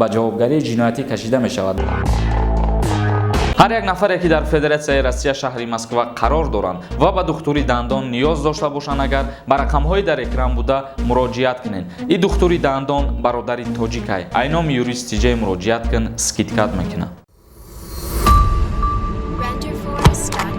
Ба ҷавобгарии ҷиноятӣ кашида мешавад. Ҳар як нафаре, ки дар Федератсияи Россия, шаҳри Москва қарор доранд ва ба духтури дандон ниёз дошта бошанд, агар ба рақамҳои дар экран буда муроҷиат кунед. И духтури дандон бародари тоҷикай. Ай номи Юрист Тиҷай муроҷиат кун, скидка т мекунад. Renderforest.com.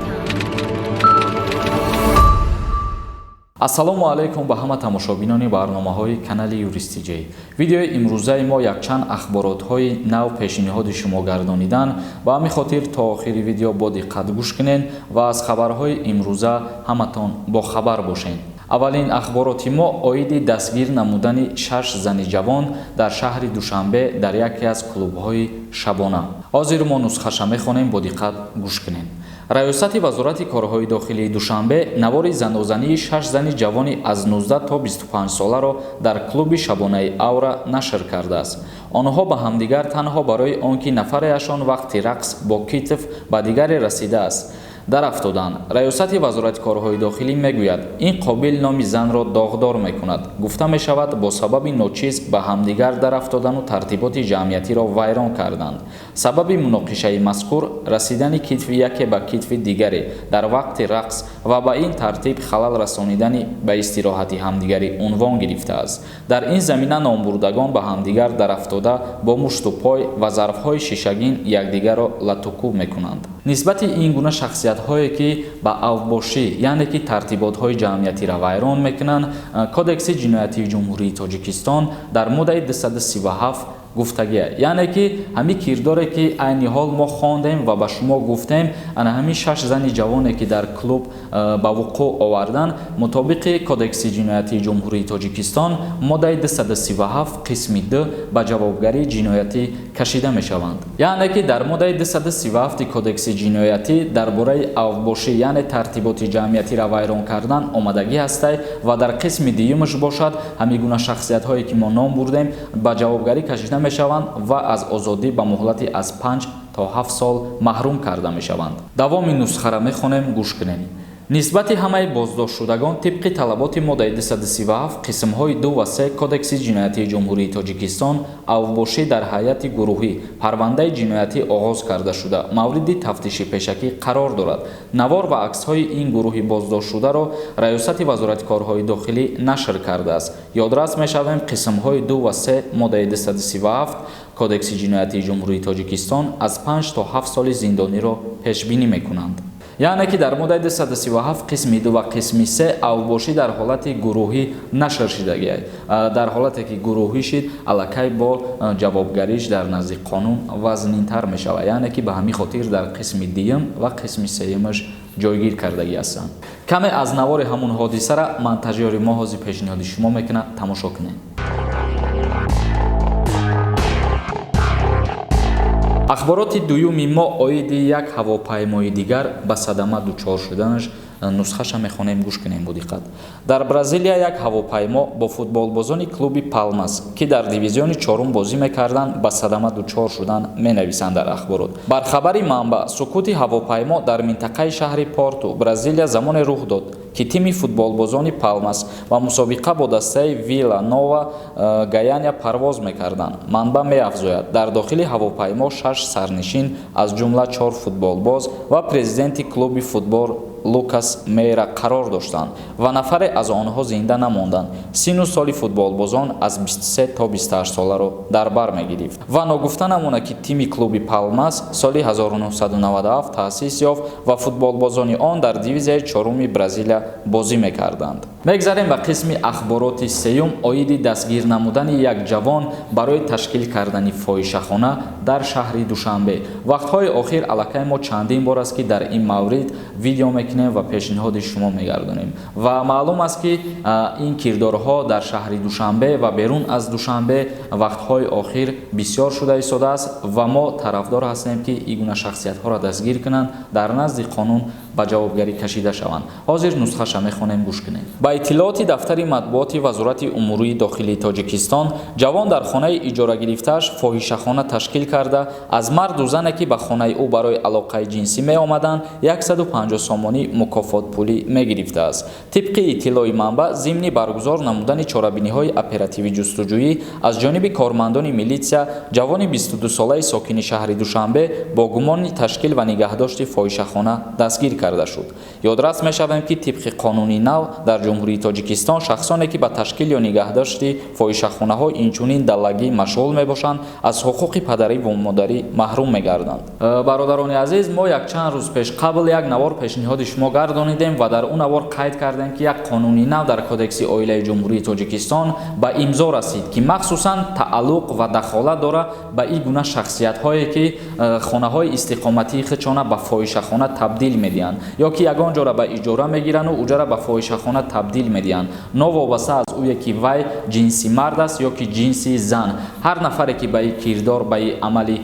Ассалому алайкум ба ҳама тамошобинони барномаҳои канали Юрист Тиҷей. Видеои имрӯзаи мо якчанд ахборотҳои нав пешниҳоди шумо гардонидан. Ба ҳамин хотир то охири видео бо диққат гӯш кунед ва аз хабарҳои имрӯза ҳаматон бохабар бошед. Аввалин ахбороти мо оиди дастгир намудани шаш зани ҷавон дар шаҳри Душанбе дар яке аз клубҳои шабона. Ҳозир мо нусхаша мехонем, бо диққат гӯш кунед. Раёсати Вазорати корҳои дохилии Душанбе навори занозании шаш зани ҷавони аз 19 то 25 соларо дар клуби шабонаи «Аура» нашр кардааст. Онҳо ба ҳамдигар танҳо барои он ки нафареашон вақти рақс бо китф ба дигаре расидааст, дарафтоданд. Раёсати Вазорати корҳои дохилӣ мегӯяд, ин қобил номи занро доғдор мекунад. Гуфта мешавад, бо сабаби ночиз ба ҳамдигар дарафтодану тартиботи ҷамъиятиро вайрон карданд. Сабаби муноқишаи мазкур расидани китфи яке ба китфи дигаре дар вақти рақс ва ба ин тартиб халал расонидани ба истироҳати ҳамдигарӣ унвон гирифтааст. Дар ин замина номбурдагон ба ҳамдигар дарафтода, бо мушту пой ва зарфҳои шишагин якдигарро латукӯб мекунанд. Нисбати ин гуна шахсиятҳое, ки ба авбошӣ, яъне ки тартиботҳои ҷамъиятиро вайрон мекунанд, Кодекси ҷиноятии Ҷумҳурии Тоҷикистон дар моддаи 237 гуфтагия, яъне ки ҳамин кирдоре, ки айни ҳол мо хондем ва ба шумо гуфтем, ана ҳамин шаш зани ҷавоне, ки дар клуб ба вуқӯъ овардан, мутобиқи Кодекси ҷиноятии Ҷумҳурии Тоҷикистон моддаи 237 қисми 2 ба ҷавобгарии ҷиноятӣ кашида мешаванд. Яъне ки дар моддаи 237 Кодекси ҷиноятӣ дар бораи авбошӣ, яъне тартиботи ҷамъиятиро вайрон кардан омадагӣ ҳастай ва дар қисми дуюмаш бошад, ҳамин гуна шахсиятҳое, ки мо ном бурдем, ба ҷавобгарӣ кашида мешаванд ва аз озодӣ ба муҳлати аз 5 то 7 сол маҳрум карда мешаванд. Давоми нусхара мехонем, гӯш кунем. Нисбати ҳамаи боздоштшудагон тибқи талаботи моддаи 237 қисмҳои 2 ва 3 Кодекси ҷиноятии Ҷумҳурии Тоҷикистон, авбошӣ дар ҳайати гурӯҳӣ, парвандаи ҷиноятӣ оғоз карда шуда, мавриди тафтиши пешакӣ қарор дорад. Навор ва аксҳои ин гурӯҳи боздоштшударо Раёсати Вазорати корҳои дохилӣ нашр кардааст. Ёдрас мешавем, қисмҳои 2 ва 3 моддаи 237 Кодекси ҷиноятии Ҷумҳурии Тоҷикистон аз 5 то 7 соли зиндониро пешбинӣ мекунанд. Яъне ки дар моддаи 237 қисми 2 ва қисми 3 авбошӣ дар ҳолати гурӯҳӣ нашр шидагиай. Дар ҳолате ки гурӯҳӣ шид, аллакай бо ҷавобгариш дар назди қонун вазнинтар мешавад. Яъне ки ба ҳамин хотир дар қисми дуюм ва қисми сеюмаш ҷойгир кардагӣ ҳастанд. Каме аз навори ҳамун ҳодисара монтажёри мо ҳозир пешниҳоди шумо мекунад, тамошо кунед. Ахбороти дуюми мо оиди як ҳавопаймои дигар ба садама дучор шуданаш. Нусхаша мехонем, гӯш кунем бо диққат. Дар Бразилия як ҳавопаймо бо футболбозони клуби Палмас, ки дар дивизиони чорум бозӣ мекарданд, ба садама дучор шуданд, менависанд дар ахборот. Бар хабари манбаъ, суқути ҳавопаймо дар минтақаи шаҳри Порту, Бразилия, замоне рух дод, ки тими футболбозони Палмас ба мусобиқа бо дастаи Вила Нова Гаяния парвоз мекарданд. Манбаъ меафзояд, дар дохили ҳавопаймо шаш сарнишин, аз ҷумла чор футболбоз ва президенти клуби футбол Лукас Мейра қарор доштанд ва нафаре аз онҳо зинда намонданд. Сину соли футболбозон аз 23 то 28 соларо дар бар мегирифт. Ва ногуфта намонад, ки тими клуби Палмас соли 1997 таъсис ёфт ва футболбозони он дар дивизияи чоруми Бразилия бозӣ мекарданд. Мегзарем ба қисми ахбороти сеюм оиди дастгир намудани як ҷавон барои ташкил кардани фоҳишахона дар шаҳри Душанбе. Вақтҳои охир аллакай мо чандин бор аст, ки дар ин маврид видео мекунем ва пешниҳоди шумо мегардонем ва маълум аст, ки ин кирдорҳо дар шаҳри Душанбе ва берун аз Душанбе вақтҳои охир бисёр шуда истодааст ва мо тарафдор ҳастем, ки ин гуна шахсиятҳоро дастгир кунанд, дар назди қонун Ба ҷавобгарӣ кашида шаванд. Ҳозир нусхаша мехонем, гӯш кунем. Ба иттилооти дафтари матбуоти Вазорати умурии дохилии Тоҷикистон, ҷавон дар хонаи иҷорагирифтааш фоҳишахона ташкил карда, аз марду зане, ки ба хонаи ӯ барои алоқаи ҷинсӣ меомаданд, 150 сомонӣ мукофотпулӣ мегирифтааст. Тибқи иттилои манбаъ, зимни баргузор намудани чорабиниҳои оперативӣ ҷустуҷӯӣ аз ҷониби кормандони милитсия, ҷавони 22-солаи сокини шаҳри Душанбе бо гумони ташкил ва нигаҳдошти фоҳишахона дастгир карда шуд. Ёдрас мешавем, ки тибқи қонуни нав дар Ҷумҳурии Тоҷикистон шахсоне, ки ба ташкил ё нигаҳдошти фоҳишахонаҳо, инчунин даллагӣ машғул мебошанд, аз ҳуқуқи падарӣ ва модарӣ маҳрум мегарданд. Бародарони азиз, мо якчанд рӯз пеш қабл як навор пешниҳоди шумо гардонидем ва дар он навор қайд кардем, ки як қонуни нав дар Кодекси оилаи Ҷумҳурии Тоҷикистон ба имзо расид, ки махсусан тааллуқ ва дахолат дора ба ин гуна шахсиятҳое, ки хонаҳои истиқоматии худшона ба фоҳишахона табдил медиҳанд ё ки ягон ҷора ба иҷора мегирану уҷара ба фоҳишахона табдил медиҳанд, новобаста аз ӯе ки вай ҷинси мард аст ё ки ҷинси зан. Ҳар нафаре, ки ба ин кирдор, ба ин амали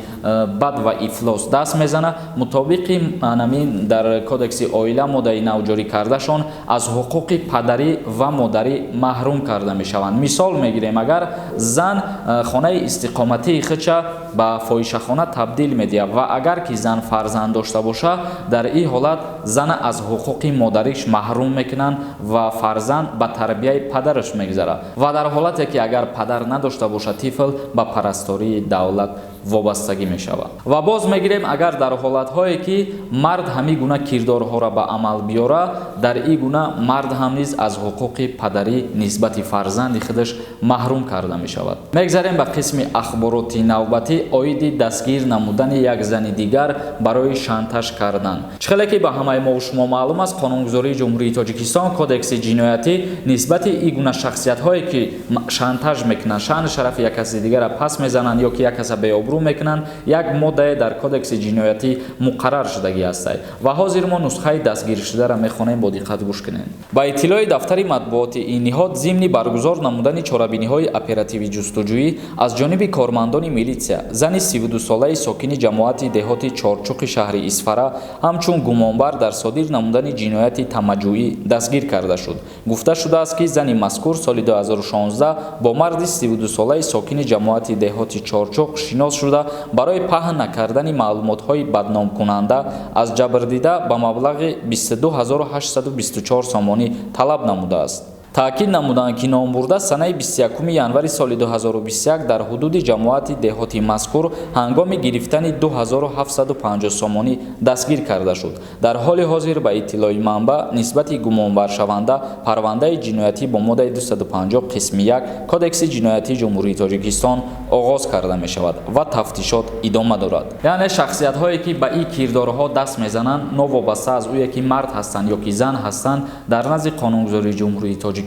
бад ва ифлос даст мезана, мутобиқи анамин дар Кодекси оила моддаи нав ҷорӣ кардашон, аз ҳуқуқи падарӣ ва модарӣ маҳрум карда мешаванд. Мисол мегирем, агар зан хонаи истиқоматии худша ба фоҳишахона табдил медиҳад ва агар ки зан фарзанд дошта боша, дар ин ҳолат зана аз ҳуқуқи модариш маҳрум мекунанд ва фарзанд ба тарбияи падараш мегузарад, ва дар ҳолате ки агар падар надошта бошад, тифл ба парастории давлат вобастагӣ мешавад. Ва боз мегирем, агар дар ҳолатҳое ки мард ҳамин гуна кирдорҳоро ба амал биёра, дар ин гуна мард ҳам низ аз ҳуқуқи падарӣ нисбати фарзанди худаш маҳрум карда мешавад. Мегзарем ба қисми ахбороти навбатӣ оиди дастгир намудани як зани дигар барои шантаж кардан. Чӣ хеле ки ба ҳамаи мову шумо маълум аст, қонунгузории Ҷумҳурии Тоҷикистон, Кодекси ҷиноятӣ нисбати ин гуна шахсиятҳое, ки шантаж мекунанд, шаъну шарафи як каси дигарро пас мезананд ё ки як каса беобрӯ мекунанд, як моддае дар Кодекси ҷиноятӣ муқаррар шудагӣ ҳастад. Ва ҳозир мо нусхаи дастгиршударо мехонем, бо диққат гӯш кунем. Ба иттилои дафтари матбуоти ин ниҳод, зимни баргузор намудани чорабиниҳои оперативӣ ҷустуҷӯӣ аз ҷониби кормандони милитсия, зани 32-солаи сокини ҷамоати деҳоти Чорчуқи шаҳри Исфара ҳамчун гумонбар дар содир намудани ҷинояти тамаҷӯӣ дастгир карда шуд. Гуфта шудааст, ки зани мазкур соли 2016 бо марди 32-солаи сокини ҷамоати деҳоти Чорчуқ шинос шуда, барои паҳн накардани маълумотҳои бадномкунанда аз ҷабрдида ба маблағи 22 824 сомонӣ талаб намудааст. Таъкид намуданд, ки номбурда санаи 21 январи соли 2021 дар ҳудуди ҷамоати деҳоти мазкур ҳангоми гирифтани 2750 сомонӣ дастгир карда шуд. Дар ҳоли ҳозир, ба иттилои манбаъ, нисбати гумонбаршаванда парвандаи ҷиноятӣ бо моддаи 250 қисми 1 Кодекси ҷиноятии Ҷумҳурии Тоҷикистон оғоз карда мешавад ва тафтишот идома дорад. Яъне шахсиятҳое, ки ба ин кирдорҳо даст мезананд, новобаста аз ӯе ки мард ҳастанд ё ки зан ҳастанд, дар назди қонунгузории Ҷумҳурии Тоҷикистон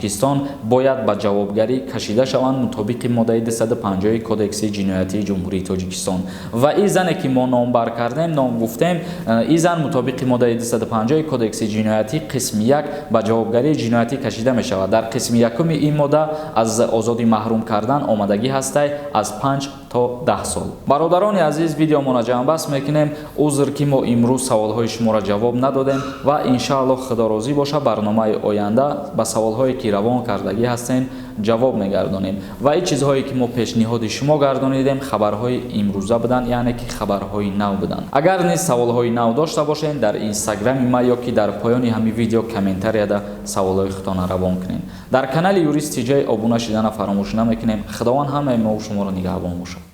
бояд ба ҷавобгарӣ кашида шаванд мутобиқи моддаи 250 Кодекси ҷиноятии Ҷумҳурии Тоҷикистон. Ва ин зане, ки мо номбар кардем, ном гуфтем, ин зан мутобиқи моддаи 250 Кодекси ҷиноятӣ қисми 1 ба ҷавобгарии ҷиноятӣ кашида мешавад. Дар қисми якуми ин модда аз озодӣ маҳрум кардан омадагӣ ҳастай аз 5 то 10 сол. Бародарони азиз, видеомона ҷамъбаст мекунем. Узр, ки мо имрӯз саволҳои шуморо ҷавоб надодем, ва иншааллоҳ, Худо розӣ боша, барномаи оянда ба саволҳое, ки равон кардагӣ ҳастем, ҷавоб мегардонем. Ва ин чизҳое, ки мо пешниҳоди шумо гардонидем, хабарҳои имрӯза буданд, яъне ки хабарҳои нав буданд. Агар низ саволҳои нав дошта бошед, дар инстаграми ма ё ки дар поёни ҳамин видео комментарияда саволҳои худтона равон кунед. Дар канали Юрист Тиҷай обуна шидана фаромӯш намекунем. Худованд ҳамаи мову шуморо нигаҳбон бошад.